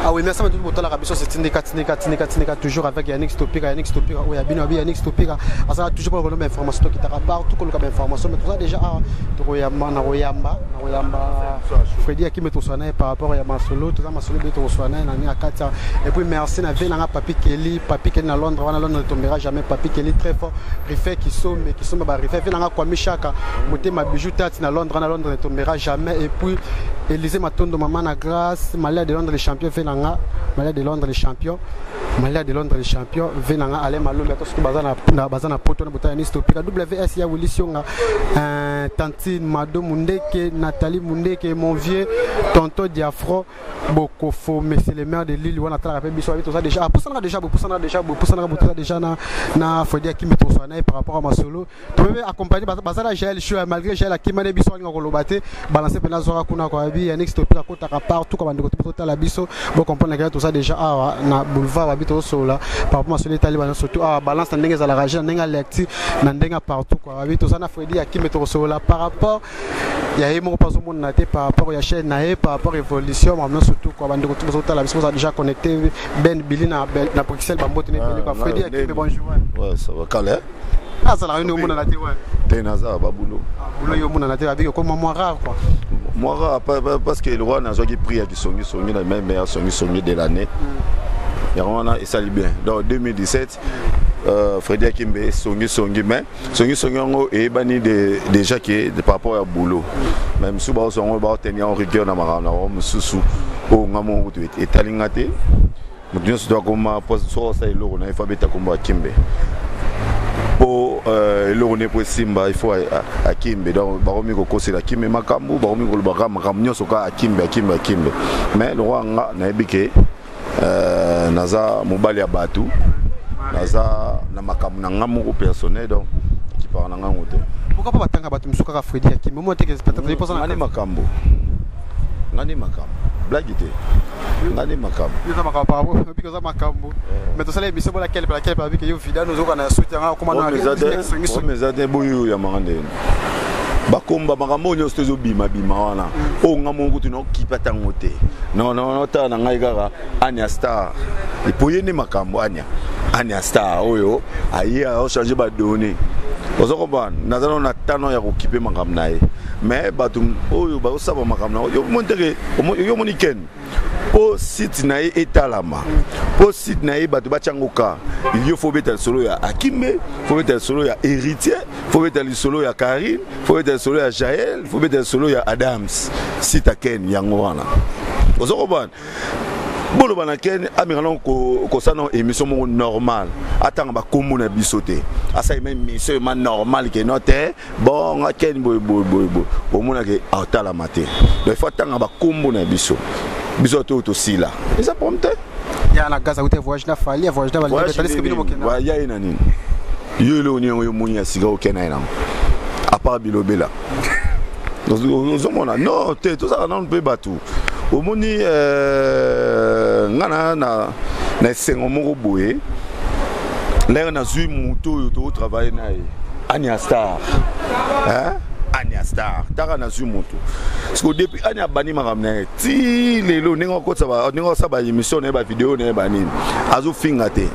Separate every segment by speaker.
Speaker 1: Ah oui, merci à tout botalaka biso, c'est Tindika Tindika Tindika Tindika, toujours avec Yannick Stopika, Yannick Stopika oyo ya bino abi Yannick Stopika azala toujours pour kolomba information, tokitaka partout koluka ba information. Mais toza déjà awa, tokoyamba na koyamba na koyamba Freddy Akime, toswana ye par rapport ya masolo. Toza masolo ebele, tokoswana ye na ndenge ya kati. Et puis merci na vie nanga Papi Kelly, Papi Kelly na Londres wana, Londres ne tombera jamais, Papi Kelly très fort, Rife Kisombe Kisombe, ba Rife, vie nanga Kwami Shaka Motema, Bijou Tati na Londres wana, Londres ne tombera jamais. Et puis Élysée Matondo, Mama na Grâce Malia de Londres les champions, vie nanga Malia de Londres les champions, Malia de Londres les champions, vie nanga Alain Malombe, ata soki baza na poto na botala ni Stopika WS ya Willy Sionga, Tantine Mado Mundeke, Nathalie Mundeke, mon vieux tonton Diafro Bokofo, monsieur le maire de Lille wana atalaka mpe biso. Abi toza déjà, apusanaka déjà, bopusanaka déjà, bopusanaka, botoza déjà na Fredi Akimi, toswana ye par rapport à masolo. Tobe accompagné baza na Jael Show, malgré Jael akima ne biso, alinga koloba te, balance mpe nazwaka kuna kwa abi Yannick Stopika, akotaka partout kwa bandeko totala biso, bocomprendre que toza déjà awa na boulevard. Babi tozosola par rapport masolo etali bana, surtout awa balance na ndenge ezalaka je na ndenge ya lecture, na ndenge ya partout kwa. Babi toza na Fredi Akime, tokosolola par rapport ya ye moko mpo azomonana te, par rapport ya chaîne na ye, par rapport évolution makambo surtout kwa. Bandeko to bazotala biso, boza déjà connecté. Ben Billy na Bruxelles, bambote ne ebele kwa. Fredi Akime, bonjour.
Speaker 2: Ouais, ça va, kale.
Speaker 1: Azalaka yo nde omonana te, ouais.
Speaker 2: Te, naza babulo.
Speaker 1: Bulo, yo omonana te, babiki okoma mwa rare quoi.
Speaker 2: Mwa rare parce que le roi nazwaki prix ya kisongisongi na même meilleur songisongi de l'année. Yango wana esali bien. Donc 2017, Fredi Akimbe songisongi, mais songisongi yango eyebani déjà que par rapport ya boulot. Mais mosusu baozwa yango, baotenir en rigueur na makambo na bango mosusu oyo nga moko kutu etali nga te. Moto nyonso to akoma soki osala eloko na ye, fo abeta kombo Akimbe mpo eloko ne po esimba, il faut Akimbe. Donc bakomi kokosela Akimbe makambo, bakomi kolobaka makambo nyonso kaka Akimbe, Akimbe, Akimbe. Mais lokwa nga nayebi que naza mobali ya bato, naza na makambo na nga moko personnel, donc ekipaka na ngango te.
Speaker 1: Pourquoi pas batanga bato mosusu kaka Fredi Akimbe mo te?
Speaker 2: Nga nde makambo, nga nde makambo, blague te, nga nde makambo.
Speaker 1: Eza makambo, oza makambo. Mais tosala émission bola kelpe la kelpe, abike yo vidano ozoka na suite yanga okoma
Speaker 2: na eza te boyo ya manga ndeni bakomba makambo oyo nyonso tozobimabima wana. Oyo nga moko kutu naokipa ntango te, notala na ngai kaka Ania Star epo ye nde makambo. Ania Star oyo aye aochange badonnées, oza comprendre? Naza nano na tano ya kokipe makambo na ye, mais bato oyo bazosala makambo na yo moni teke yo moni ken mpo site na ye etalama, mpo site na ye bato batyango ka yo. Fo beta lisolo ya Akimbe, fo beta lisolo ya Héritier, fo beta lisolo ya Karine, fo beta lisolo ya Jael, fo beta lisolo ya Adams. Site aken yango wana, oza comprendre? Boloba na ken ameka nano kosala nano émission moko normal, atanga bakombo na biso te, asala ema émission ema normal que no te. Bon, nga ken boye boye boye boye, omonake atalama te. Donc il faut atanga bakombo na biso, biso to tosila, eza problème te.
Speaker 1: Ya na gaza ute voyage na Fali, voyage na
Speaker 2: balibetaliske bino bokenda. Ya ye na nini? Yo eloko nini yango yo moni ya sika okenda ye nango à part bilobela? Ozomona no te, tozalaka nano mpe bato. Omoni nga na esengo moko boye lere nazwi moto oyo tokotravaille na ye, Ania Star, hein? Ania Star taka nazwi moto siko depuis ani abandi makambo na ye ti lelo, ndenge akotisa, ndenge asala baémission na ye, bavideo na ye, banini, azofinga te.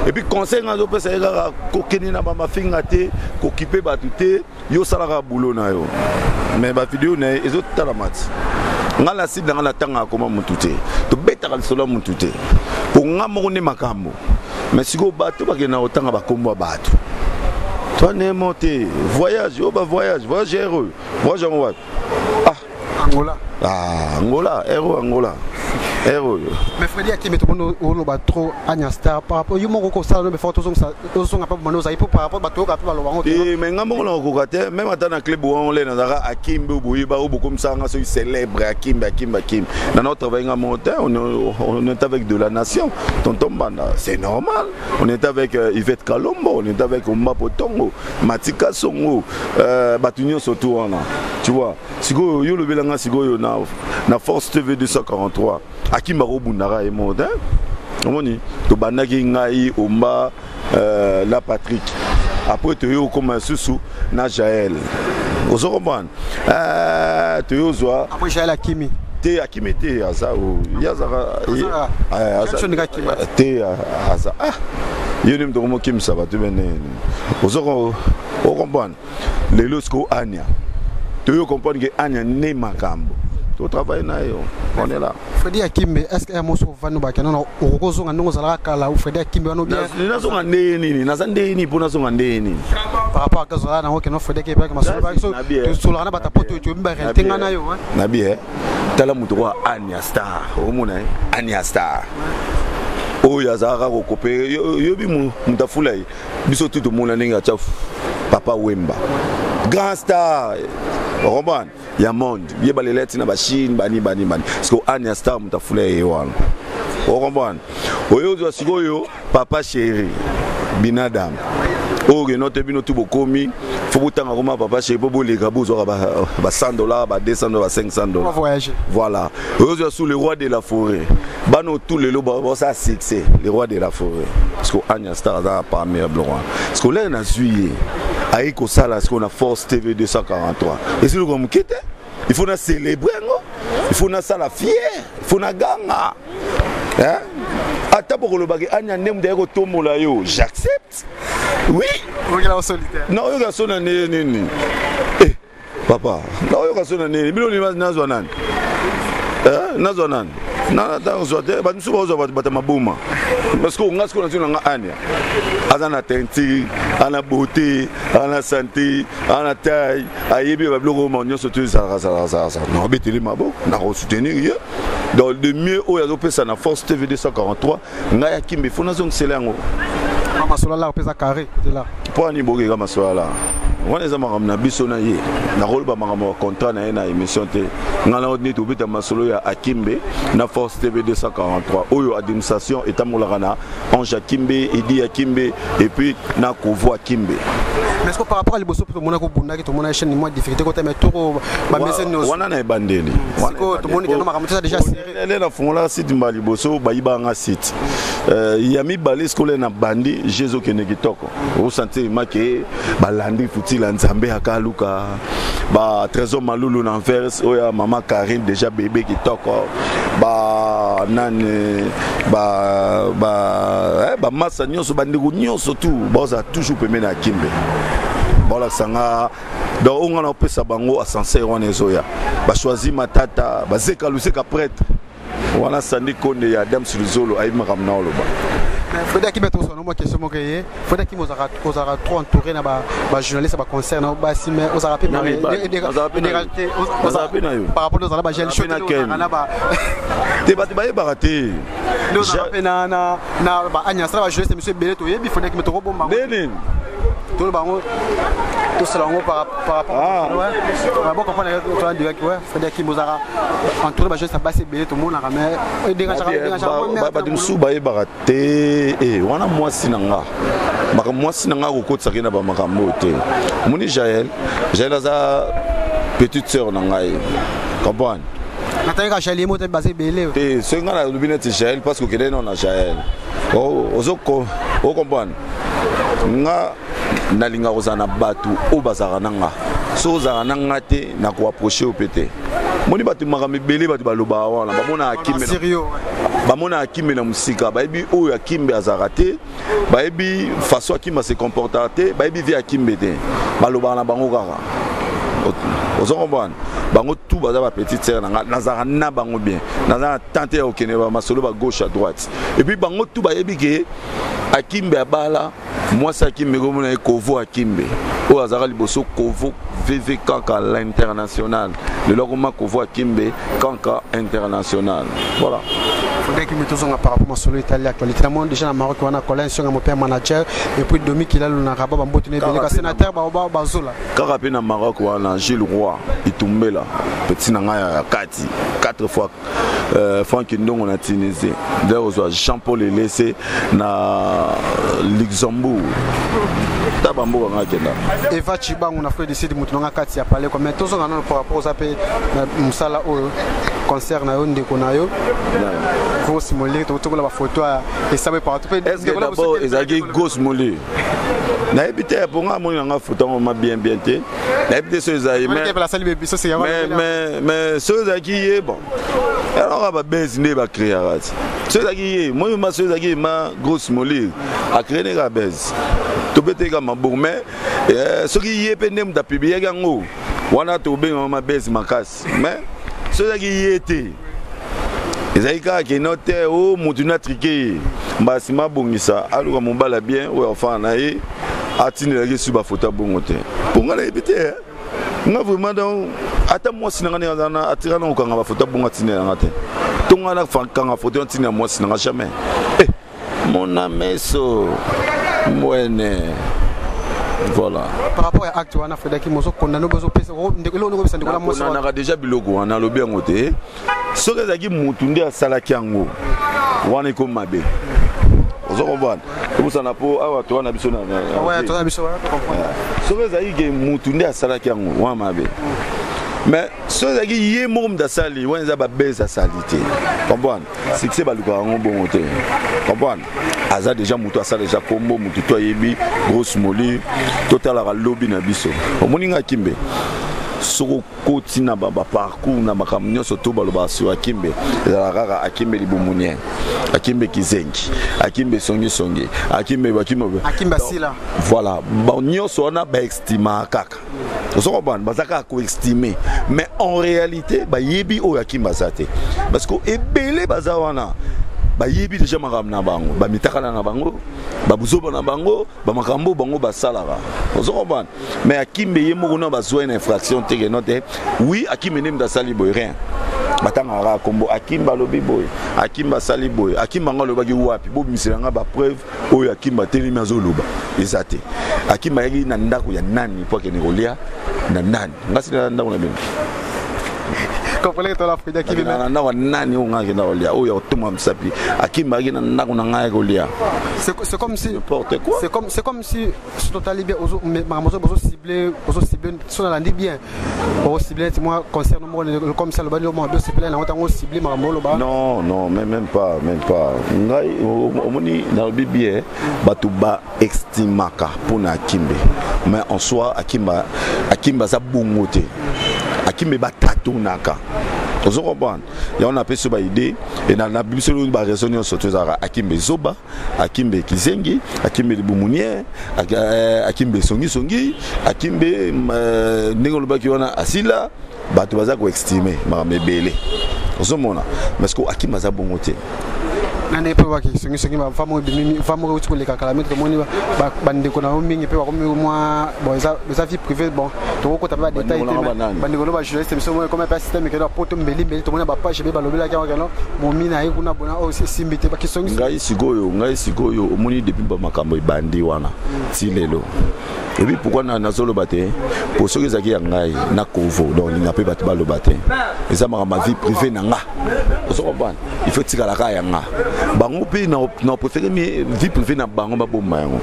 Speaker 2: Et puis conseil nga azopesa ye kaka kokende na bamafinga te, kokipe bato te, yo osalaka boulot na yo. Mais bavideo na ye ezotalama ti nga na site na nga, natangaka koma motu te, tobetaka lisolo ya motu te, po nga moko nde makambo. Mais sikoyo bato bakende na kotanga bakombo ya bato to nemo te. Voyage oyo, bavoyage, voyage ere oyo, voyage yango wapi? Ah.
Speaker 1: Angola.
Speaker 2: Ah, Angola ere oyo, Angola ere oyo.
Speaker 1: Mais Fredi Akime, tomoni oloba trop Anya Star par rapport yo moko kosala no before tozonga mpe bomani ozali mpo par rapport bato oyoka mpe baloba yango.
Speaker 2: Te, mais nga moko nakokoka te. Même ata na club wana ole nazalaka Akimbe, boyeba oyo bokomisaka nga soki célèbre Akimbe, Akimbe, Akimbe. Nana otravaille nga moko te, on est avec de la nation, tonton Mbanda, c'est normal. On est avec Yvette Kalombo, on est avec Omba Potongo, Matika Songo, bato nyonso tu wana, tu vois. Sikoyo yo olobelanga sikoyo na Force TV 243, Akimba kobundaka ye moko te. Omoni tobandaki ngai, Omba, na Patrick, après toye okóma lisusu na Jael, ozo comprendre? Toye ozwa
Speaker 1: Après Jael akimi.
Speaker 2: Te, akimi te, aza ye azaka te, aza ah ye nde moto okomokimisa bato bene ozo ocomprendre. Lelo sikoyo Ania, toyo comprendre ke Ania nde makambo totravaille na yo, on est là.
Speaker 1: Fredi Akimbe, est ce que moso ovandi bakenda na okoki ozonga ndenge ozalaka kala? Fredi Akimbe wana bien.
Speaker 2: Nazonga ndenge nini? Naza ndenge nini mpo nazonga ndenge nini?
Speaker 1: Par rapport à ozalaka nango keno, Fredi Akimbe, masolo tosolaka na bato poto, toyebi baréalité nga na yo.
Speaker 2: Nabi e tala moto kwa Ania Star, omona ye Ania Star oyo azalaka kokope, yobi moto afula ye. Biso tu tomona ndenge atya Papa Wemba, grand star, ocomprendre, ya monde, ye balela ntina bachine bani bani bani. Siko Ania Star, moto afula ye wana, ocomprendre. Oyo ozwa sikoyo Papa Chéri Binadam oyo keno te, bino tu bokomi fo botanga koma Papa Chéri mpo boleka bozwaka ba 100 $, ba 200 $, ba 500 $. Voilà, oyo ozwa sous le roi de la forêt, bana otu lelo basala succès, le roi de la forêt. Parce que Ania Star aza parmi ya biloko wana. Parce que olere nazwi ye ayi kosala sikoyo na Force TV 243, esiluka moke te. Il faut na célébrer yango, il faut nasala fier, il faut naganga ata bokolobaki Ania nde moto aye kotombola yo, j'accepte, oui. Naoyoka so na ndenge nini? Papa, naoyoka so na nini? Bino nazwa nani? Nazwa nani? Nazwa te, bato mosusu bazwa bato bata maboma, parce que nga sikoyo nazwi nanga Ania, aza na teinture, ana beauté, ana santé, ana taille, ayebi babiloko oyo nyonso to ezalaka zalaka zalaka. Nakobeteli maboko, nakosoutenir ye. Donc de mieux oyo azopesa na Force TV 243, ngai Akimbe fo nazongisela yango.
Speaker 1: Masolo ala opesa carré la.
Speaker 2: Mpo ani bokeka masolo ala wana eza makambo na biso na ye. Nakoloba makambo ya contrat na ye na émission te. Ngai na neti obeta masolo ya Akimbe na Force TV 243 oyo administration etambolaka na Ange Akimbe, Edi Akimbe et puis na Kovo Akimbe.
Speaker 1: Mais est-ce que par rapport à liboso tomona kobundaki, tomona chaîne mwa difficulté kota, mais toko bamese nyonso?
Speaker 2: Wana na ebandeli.
Speaker 1: Sikoyo tomoni keno makambo toza déjà serré.
Speaker 2: Ele nafungola site mbala liboso, bayibanga site ya mibale. Sikoyo na bandi je ezokende kitoko, osentir make balandi futila Nzambe akaluka ba Trésor Malulu na Anvers oyo ya mama Karine, déjà bébé kitoko, ba nani, ba ba eh, bamasa nyonso, bandeko nyonso tu bazala toujours pembeni ya Kimbe, balakisa nga. Donc oyo nga na opesa bango ascenseur wana ezoya, bachoisi Matata, bazeka luseka prêtre wana, Sandi Konde ya Adams Luzolo ayebi makambo na oloba.
Speaker 1: Fredi Akimbe, tosala mwa question moko ye. Fredi Akimbe, ozalaka trop entouré na bajournaliste, baconcert na basi, mais ozalaka
Speaker 2: mpe na yo
Speaker 1: par rapport ozala bagel
Speaker 2: te, bato bayebaka te.
Speaker 1: Ozalaka mpe na baanyasala bajournaliste miso ebele, toyebi Fredi Akimbe, tokobomba.
Speaker 2: Nde nini?
Speaker 1: Toloba yango, tosala yango par rapport bon comprendre tola direct. Ouais, Fredi Akimbe, ozalaka entouré bajournaliste basi ebele, tomonaka, mais
Speaker 2: bato mosusu bayebaka te. Wana mwasi na nga, makambo mwasi na nga akokotisaki na bamakambo oyo te. Omoni Jael, Jael aza petite sœur na ngai, comprendre?
Speaker 1: Natangaka Jael ye moto, baza ebele.
Speaker 2: Te, soki ngai nalobi neti Jael, parce que okende nano na Jael, ozo ocomprendre. Nga nalingaka kozala na bato oyo bazalaka na nga. Soki ozalaka na nga te, nakoapproche yo mpe te. Moni bato makambo ebele, bato balobaka wana, bamona Akimbe, bamona Akimbe na mosika, bayebi oyo Akimbe azalaka te, bayebi façon Akimbe ase comportaka te, bayebi vie Akimbe te, balobaka na bango kaka. Ozo comprendre? Bango tout baza bapetite sœur na nga, nazalaka na bango bien, naza na tante ya kokende bamasolo ba gauche à droite. Et puis bango tout bayebi ke Akimbe abala mwasi. Akimbe komona ye Kovo Akimbe oyo azalaka liboso Kovo VV Kanka l'international, lelo akoma Kovo Akimbe Kanka international, voilà.
Speaker 1: Faudrait que tozonga par rapport masolo etali actualité. Namoni déjà na Maroc wana Colin Songa, mon père manager, et puis Domi Kilalu na Rabat, bambote na ebele ka sénateur baoba bazola.
Speaker 2: Kaka mpe na Maroc wana, Gilles Roy Itumbela, petit na ngai ya kati 4 fois, Frank Ndongo na Tunisie, nde ozwa Jean Paul Elese na Luxembourg, ta bamboka ngai akenda.
Speaker 1: Eva Chibangu na Afrique du Sud, moto nanga kati ya palais quoi. Mais tozonga nano par rapport oza mpe na mosala oyo. Concert na yo, ndeko na yo Grosse Molire, tokotokola bafoto ya esabe partout.
Speaker 2: Est-ce que d'abord ezalaki Grosse Molire? Nayebi te, mpo nga amoni nanga foto yango ma bien bien te. Nayebi te so ezali, mais soki ezalaki ye, bon, alors babese nde bacréaka ti. So ezalaki ye, moi ma, so ezalaki ma Grosse Molire, acréé nde kaka bese, tobeteki kaka maboko. Mais soki ye mpe nde moto apubliaki yango wana, tobengama mabese makasi. Mais so ezalaki ye te, ezalaki kaka keno te o motu na trike ye mbala nsima, abongisa, aluka mobala bien oyo afana na ye, atindelaki su bafoto ya bongo te. Mpo ngai nayebi te, nga vraiment, donc ata mwasi na nga ndenge aza na, atika na kokanga bafoto ya bongo, atindela nga te. To ngai nakanga foto, atindela mwasi na nga, jamais. Eh, mona meso mwene, voilà.
Speaker 1: Par rapport ya acte wana, Fredaki mozo condamné, bozopesa ndeko eloko ndeko ndeko la mwasi?
Speaker 2: Nakondamnaka déjà biloko wana, alobi yango te. Soki ezalaki mutu nde asalaki yango wana, ekomi mabe. Ozo comprendre? Tobosana mpo awa toza na biso. Soki ezalaki ke mutu nde asalaki yango wana, mabe. Mais soki ezalaki ye moko moto asali wana, eza babese asali te. Comprendre? Succès balukaka yango bongo te. Comprendre? Aza déjà moto asala déjà kombo, motu to ayebi Grosse Moli. Totalaka lobi na biso. Omoni nga Kimbe, soki okoti na baparcours na makambo nyonso to balobaka sur Akimbe, ezalaka kaka Akimbe libumunien, Akimbe kizengi, Akimbe songisongi, Akimbe Akimbe.
Speaker 1: Akimbe asila.
Speaker 2: Voilà, nyonso wana baestimaka kaka. Ozo comprendre? Baza kaka koestime, mais en réalité bayebi oyo Akimbe aza te, parce que ebele baza wana bayebi déjà makambo na bango, bamitakala na bango, babuzoba na bango, bamakambo bango basalaka. Ozo comprendre? Mais Akimbe ye moko na bazwa ye na infraction te, keno te, oui, Akimbe nde moto asali boye, rien. Batangaka kaka kombo Akimbe alobi boye, Akimbe asali boye. Akimbe yango alobaki wapi? Bobimisela nga bapreuve oyo Akimbe atelemi azoloba. Eza te. Akimbe ayaki na ndako ya nani mpo akende kolia na nani? Nga sili na ndako na bino? Na ndako ya nani oyo nga akenda kolia, oyo ya kotoma misapi? Akimbe ayaki na ndako na ngai kolia?
Speaker 1: C'est comme si
Speaker 2: N'importe quoi.
Speaker 1: C'est comme si totali bien makambo ozo cible, ozo cible, so nalandi bien, ocible neti mwa concert moko comme ça, lobani mwa osepela nango ntango ocible makambo oloba.
Speaker 2: Non, non, mais même pas, même pas. Ngai omoni, nalobi bien, bato baestimaka mpona Akimbe, mais en soi Akimba, Akimbe aza bongo te. Akimbe batatonaka. Ozo comprendre? Yango napesi yo baidée e na biso baraison nyonso to ezalaka Akimbe zoba, Akimbe kizengi, Akimbe libumunien, Akimbe songisongi, Akimbe ndenge olobaki wana asila. Bato baza koestime makambo ebele, ozomona? Parce que Akimbe aza bongo te.
Speaker 1: Nani mpe baki songisongi? Bava moko ebimi, va moko euti koleka kala mingi, tomoni bandeko na yo mingi mpe bakomi mwa, bon, eza vie privée, bon, tokokota mpe badetail te. Bandeko no bajournaliste biso moko ekoma mpe système ekeno poto mbeli mbeli, tomoni bapage ebe balobelaki yango keno momi na ye kuna bona oyo esimbi te, bakisongi.
Speaker 2: Ngai sikoyo omoni, depuis bamakambo ebandi wana ti lelo, ebi pourquoi nazoloba te? Po soki ezalaki ya ngai na kovo, donc linga mpe bato baloba te. Eza makambo ya vie privée na nga. Ozo comprendre? Il faut tikala kaka ya nga. Bango mpe na préféré vie privée na bango, babomba yango.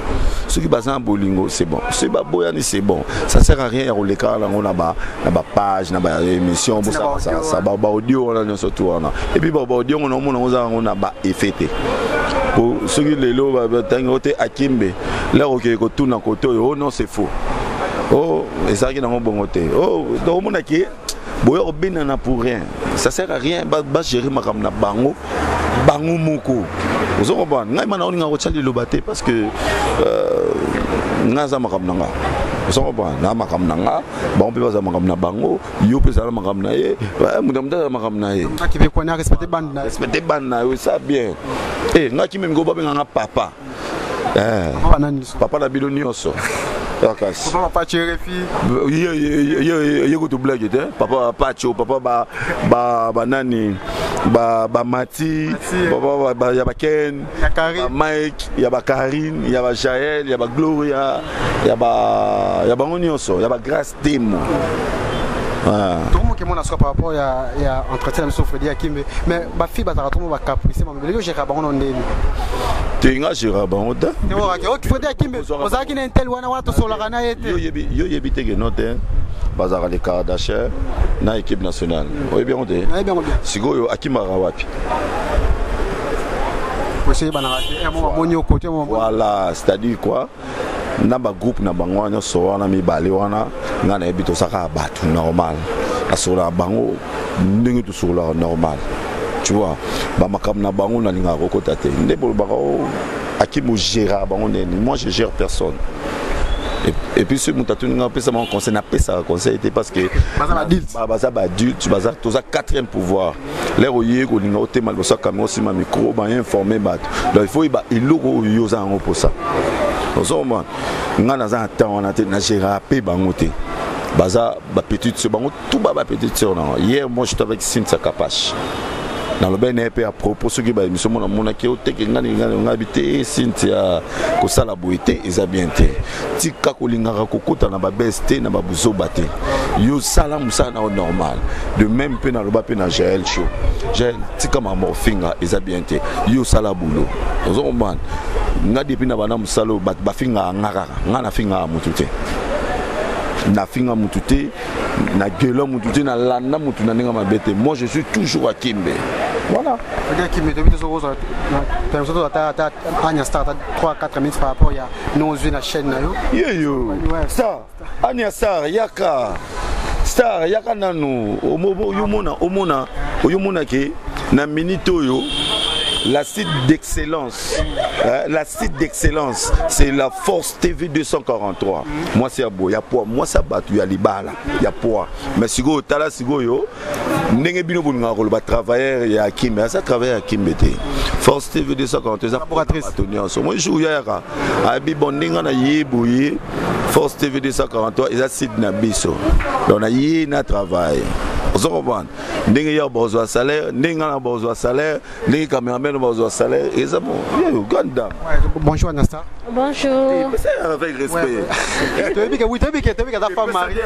Speaker 2: Soki baza na bolingo, c'est bon. Soki baboyani, c'est bon. Ça sert à rien ya koleka yango na bapage, na baémission, bosakasasa baaudio wana nyonso tu wana. Et puis baaudio ngo naomona ngo, oza yango na baeffet te. Po soki lelo batangi o te Akimbe, lere okende kotuna kote oyo, oh non, c'est faux, oh, ezalaki nango bongo te. Oh, donc omonaki boya kobendana pour rien. Ça sert à rien. Bagérer makambo na bango, bango moko. Ozo comprendre? Ngai mana olinga kotya liloba te, parce que ngai aza makambo na nga. Ozo comprendre? Na makambo na nga, bango mpe baza makambo na bango, yo mpe ezala makambo na ye, moto moto aza makambo na ye. Respecte bande na yo, esa bien. E ngai kimemi ko babenganga papa. Papa na bino nyonso.
Speaker 1: Kasi
Speaker 2: ye kutu blague te. Papa Pacho, papa banani, bamati, papa ya baken, bamike, ya bakarine, ya bajael, ya bagloria, ya bango nyonso, ya bagrace temo.
Speaker 1: Tokomoke mona soka par rapport ya entretien na biso, Fredi Akimbe. Mais bafille bazalaka tomo bacaprice, mamebele. Yo géraka bango no ndeni?
Speaker 2: Te, nga gérard bango te.
Speaker 1: Fredi Akimbe ozalaki na intel wana, wana tosolaka na ye te.
Speaker 2: Yo yebi te ke no te, bazalaka les Kardashian na équipe nationale, oyebi yango te?
Speaker 1: Nayebi yango bien.
Speaker 2: Sikoyo akimaka wapi? Voilà, c'est-à-dire quoi, na bagroupe na bango wana nyonso wana mibale wana, ngai nayebi, tozalaka bato normal, nasololaka bango ndenge tosololaka normal, tu vois. Bamakambo na bango nalingaka kokota te. Nde bolobaka Akim ogéra bango ndeni, moi je gère personne. Et puis soki moto atuni nga opesa bango conseil, napesaka conseil te, parce que baza baadulte, baza, toza quatrième pouvoir. Lere oye kolinga otema liboso ya caméra, osima micro, bainforme bato, donc il faut oyeba eloko oyo yo oza yango mposa. Ozomona, nga naza na temps wana te, nagéraka mpe bango te. Baza bapetite sœur, bango tout ba bapetite sœur nango. Hier, moi j'étais avec Cynthia Kapache, nalobaki na ye mpe à propos soki baémission mona monaki oteke ngani ngani ngai bi te. Cynthia, kosala boye te, eza bien te. Tika kolingaka kokota na babese te, na babuzoba te. Yo sala mosala na yo normal. De même mpe naloba mpe na Jael Show: Jael, tika makambo kofinga, eza bien te. Yo sala boulot. Ozo comprendre nga, depuis na bana mosala oyo, bato bafingaka nga kaka, nga nafingaka motu te, nafinga mutu te, nagela mutu te, nalanda mutu na ndenge mabe te. Moi je suis toujours Akimbe, voilà.
Speaker 1: Akimbe, toyebi te soki ozwa permission toza ata Anya Star ata 3 4 minutes par rapport ya no ozwi na chaîne na yo.
Speaker 2: Yeyo star, Anya Star, yaka star, yaka nanu. Oyomona, omona, oyomona ke na minute oyo, la site d'excellence, la site d'excellence, c'est la Force TV 243. Mwasi ya boye ya poids, mwasi ya bato ya libala ya poids. Mais sikoyo tala, sikoyo ndenge bino bolingaka koloba travailleur ya Akimbe, aza travailleur ya Akimbe te. Force TV 243 eza bato nyonso. Moi jour yayaka abi bon, ndenge na ye boye, Force TV 243 eza site na biso, donc na ye na travail. Ozo comprendre ndenge ya bozwa salaire, ndenge nga na bozwa salaire, ndenge cameraman bazwa salaire, eza bon. Yo grande dame.
Speaker 1: Bonjour Anasta.
Speaker 3: Bonjour.
Speaker 2: Avec respect.
Speaker 1: Toyebi ke, oui, toyebi ke, toyebi ke aza femme mariée.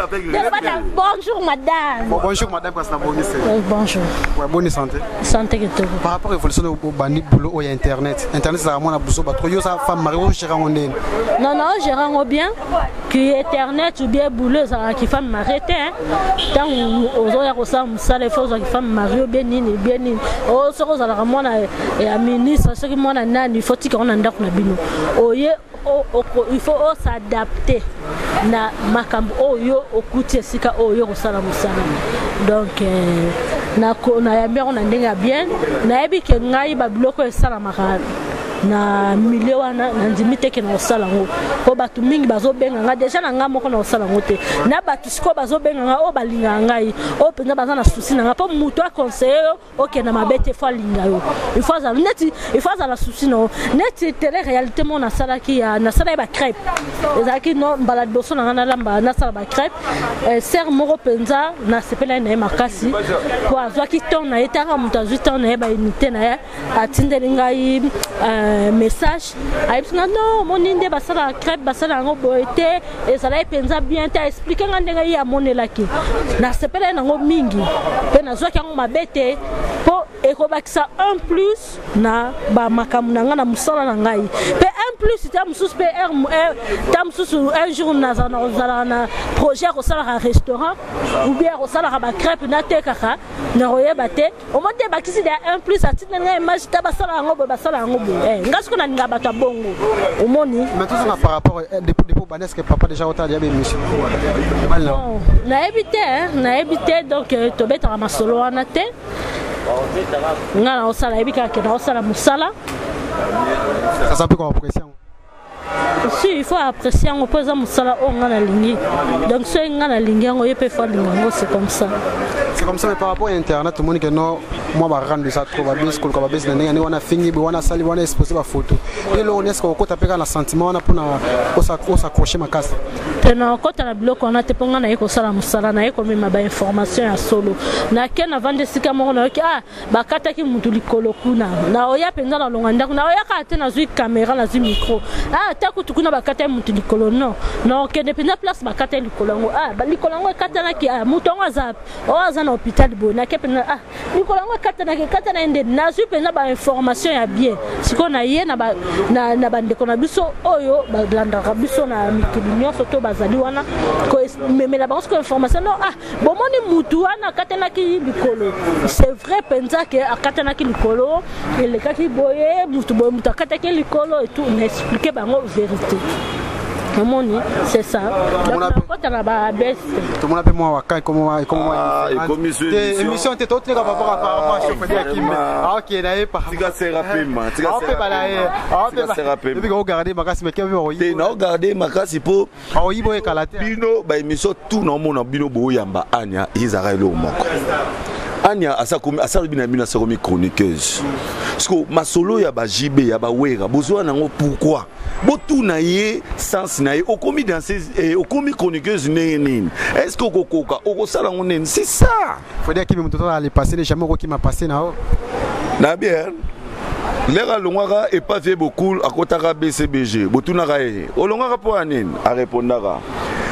Speaker 3: Bonjour madame.
Speaker 1: Bon, bonjour madame, kasi na bongisi.
Speaker 3: Bonjour.
Speaker 1: Ouais, bonne santé.
Speaker 3: Santé kitoko.
Speaker 1: Par rapport à évolution obandi boulot oyo ya internet, internet ezalaka mwana buso bato. Yo oza femme mariée, ogéra yango ndeni?
Speaker 3: Non, non, gérant yango bien. Ki internet ou bien boulot, ezalaka femme mariée te. Ntango ozoya kosala mosala, il faut ozwaki femme mariée ou bien nini bien nini. Soki ozalaka mwana ya ministre, soki mwana nani, il faut tika ngo na ndako na bino. Oye, il faut os'adapte na makambo oyo okuti esika oyo kosala mosala. Donc nayambi yango na ndenge ya bien. Nayebi ke ngai babiloko esalamaka na milieu wana, nandimi te ke na kosala yango, mpo bato mingi bazobenga ngai déjà. Na ngai moko na kosala yango te. Na bato sikoyo bazobenga ngai, oyo balingaka ngai, oyo mpenza baza na souci na ngai, mpo moto aconseille yo okende mabe te, faut alinga yo, il faut azala neti, il faut azala souci na yo. Neti télé réalité mo nasalaki ya nasalaki bacrêpe, ezalaki no mbala liboso na ngai nalamba, nasala bacrêpe. Sœur moko mpenza nasepelaki na ye makasi, po azwaki temps na ye. Taka moto azwi temps na ye, baunité na ye, atindeli ngai message, ayebisi nga: non, omoni nde basalaka crêpe, basala yango boye te, ezalaki mpenza bien te. Aexplike nga ndenge ye amonelaki. Nasepelaki nango mingi mpe nazwaki yango mabe te, mpo ekobakisa un plus na bamakambo na ngai, na mosala na ngai, mpe un plus ta mosusu mpe ta mosusu. Un jour nazala na kozalaka na projet ya kosalaka restaurant ou bien ya kosalaka bacrêpe, natekaka, nakoyeba te. Omoni te, bakisi de un plus. Atindeli ngai image ta basala yango boye, basala yango boye. Nga sikoyo nalinga bato ya bongo, omoni.
Speaker 1: Mais tozonga par rapport depuis banda, est ce que papa déjà otala ya bémission?
Speaker 3: Nayebi te, nayebi te. Donc tobetaka masolo wana te. Nga naosala, yebi kaka ke naosala mosala.
Speaker 1: Ça peut koapprécier yango?
Speaker 3: Si, il faut apprécier yango, mpo eza mosala oyo nga nalingi. Donc soki nga nalingi yango, ye mpe faut alinga yango, c'est comme ça.
Speaker 1: C'est comme ça. Mais par rapport à internet, omoni ke no mwa barando eza trop, babesi koluka, babesi na ndenge ndenge wana, fingi boye wana, asali wana, expose bafoto. Eloko nini, est-ce okota mpe kaka na sentiment wana mpona os'accroche makasi?
Speaker 3: Te, nakota na biloko wana te, mpo ngai naye kosala mosala, naye komema bainformation ya solo. Nake navandi esika moko, nayoki: "Ah, bakataki mutu likolo kuna." Naoya mpenza, nalonga ndako, naoya kaka te, nazwi caméra, nazwi micro. Ah, ata kutu kuna bakataki mutu likolo, non, naokende mpenza place bakataki likolo yango. Ah, likolo yango ekatanaki. Ah, mutu yango aza oyo, aza na hôpital boye. Nake mpenza: "Ah, likolo yango ekatanaki, ekatana ye nde." Nazwi mpenza bainformation ya bien. Sikoyo na ye na bandeko na biso oyo balandaka biso na mikili nyonso to bazali wana, komemela bango sikoyo information. Non, ah, bomoni mutu wana akatanaki likolo, c'est vrai mpenza ke akatanaki likolo, elekaki boye, mutu boye, mutu akataki likolo et tout. Na expliquer bango vérité, omoni, c'est ça. Nakota na babeste.
Speaker 1: Tomona mpe mwa waka ekomi émission te, totineka par rapport à chauffeur ya Kimbe, aokende na ye.
Speaker 2: Tika sera pema.
Speaker 1: Aopeba ye, ebika ogarde makasi meke.
Speaker 2: Te, naogarde makasi mpo
Speaker 1: aoyiba oyekala te.
Speaker 2: Bino baémission tout naomona bino boyamba Ania, ezalaka eloko moko. Ania asalobi na bino, asakomi chroniqueuse. Parce que masolo ya baJB, ya baWera, bozwa nango pourquoi? Botuna ye sens na ye. Okomi danseuse, okomi chroniqueuse ndenge nini? Est ce que okokoka, okosala yango nini? C'est ça.
Speaker 1: Faut dire kimi moto tozala le passé, jamais okokima passé na o.
Speaker 2: Na bien lere alongwaka epa vie bokul, akotaka BCBG. Botunaka ye: "Olongwaka mpo ya nini?" Arépondaka.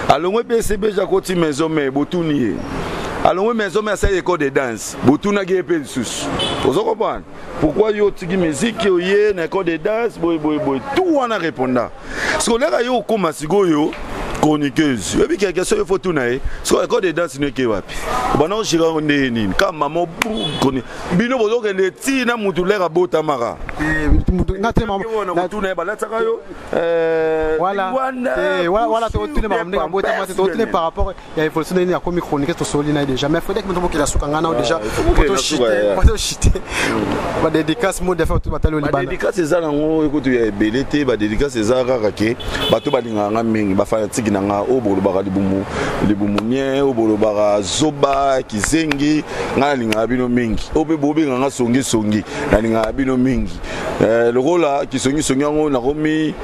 Speaker 2: Alongwe BCBG, akoti Maison Mère. Botuni ye: alongwe Maison Mère, asali école de danse. Botunaki ye mpe lisusu: "Ozo comprendre pourquoi yo otiki musique, oye na école de danse boye boye boye?" Tout wana réponda. Siko leka yo okóma sikoyo chroniqueuse, oyebi quelque chose, faut tuna ye siko: "École de danse no eke wapi? Obanda oshika yango ndenge nini?" Ka mama bino bozokende ti na mutu lere abotamaka. Tuna ye balatisaka yo.
Speaker 1: Wala totune makambo ndenge abotama te, totune par rapport ya évolution ndenge akomi chroniqueuse. Tosoli na ye déjà, mais faut dire que moto mokili asuka nga nao déjà potoshite. Badédicace, mot de fin, batali olibanda.
Speaker 2: Badédicace eza nango ekutu ya ebele te. Badédicace eza kaka ke bato balingaka nga mingi, bafanatike na nga oyo bolobaka libumu libumu nie, oyo bolobaka zoba kizengi, nga nalingaka bino mingi. Oyo mpe bobengaka nga songisongi, nalingaka bino mingi. Lokola kisongisongi yango nakomi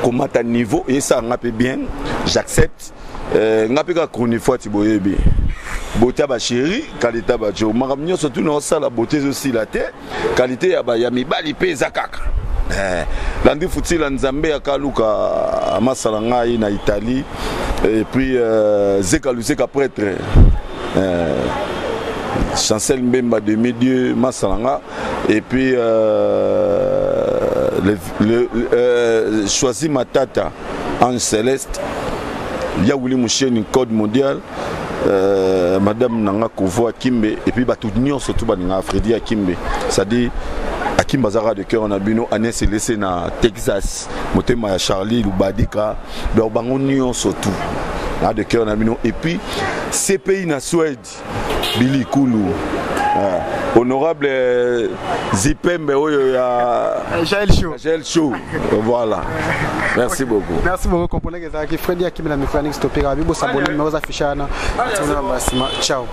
Speaker 2: komata niveau, esala nga mpe bien, j'accepte. Nga mpe kaka chroniqueur ti boyebi beauté ya bachéri, qualité ya bajo, makambo nyonso tuna osala, beauté ezosila te, qualité ya mibali mpe eza kaka. Landi Futila, Nzambe akaluka amasala ngai na Italie. Et puis Zeka Luzeka, prêtre Chancel Mbemba, demi dieu masala nga. Et puis Choisi Matata, Ange Céleste, Yawuli Musheni, code mondial, madame nanga Kovo Akimbe, et puis bato nyonso tu balingaka Fredi Akimbe, c'est-à-dire Akimbe azalaka de cœur na bino. Anes Elese na Texas, motema ya Charlie Lubadika. Donc bango nyonso tu na de cœur na bino. Et puis CPI na Suède, Bili Kulu, honorable Zipembe oyo ya
Speaker 1: Jael Show.
Speaker 2: Jael Show, voilà, merci beaucoup.
Speaker 1: Merci beaucoup. Comprenez que ezalaki Fredi Akimi na micro, Yannick Stopera. Bibo saboni, mais oza affiché wana. Nsima, ciao.